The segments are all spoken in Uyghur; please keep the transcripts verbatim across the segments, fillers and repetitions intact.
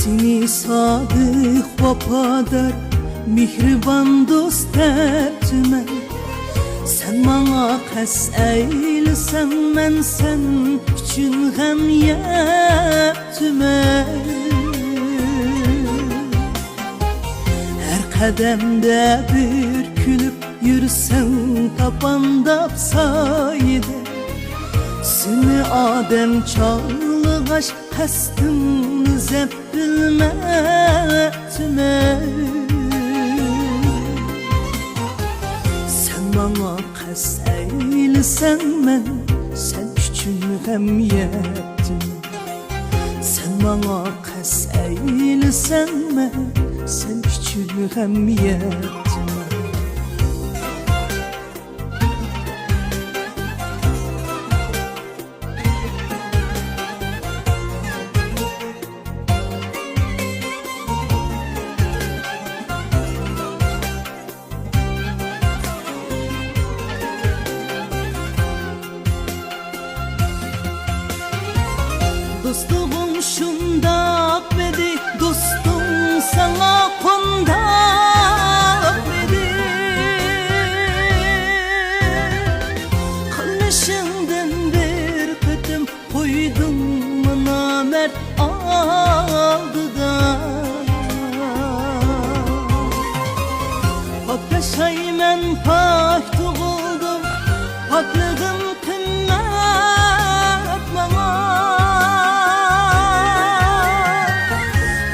سېنى سادىق، ۋاپادار، مېھرىبان دوست دەپتىمەن. سەن ماڭا قەست ئەيلىسەڭ، مەن سەن ئۈچۈن غەم يەپتىمەن. ھەر قەدەمدە بىر كۈلۈپ يۈرسەڭ، تاپانداپ سايىدە. سېنى ئادەم چاغلىغاچ، قەستىڭنى زەپ بىلمەپتىمەن. سەن ماڭا قەست ئەيلىسەڭ، مەن سەن ئۈچۈن غەم يەپتىمەن. سەن ماڭا قەست ئەيلىسەڭ، مەن سەن ئۈچۈن غەم يەپتىمەن. دوستلۇقۇڭ شۇنداقمىدى، دوستۇڭ ساڭا قونداقمىدى؟ قىلمىشىڭدىن بىر قېتىم قويدۇڭمۇ نامەرد ئالدىدا؟ پاك ياشايمەن، پاك تۇغۇلدۇم، پاكلىقىم قىممەت ماڭا.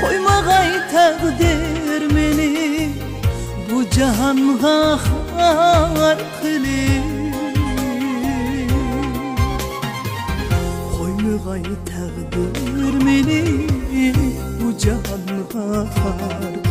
قويمىغاي تەقدىر مېنى بۇ جاھانغا خار قىلىپ. قويمىغاي تەقدىر مېنى بۇ جاھانغا خار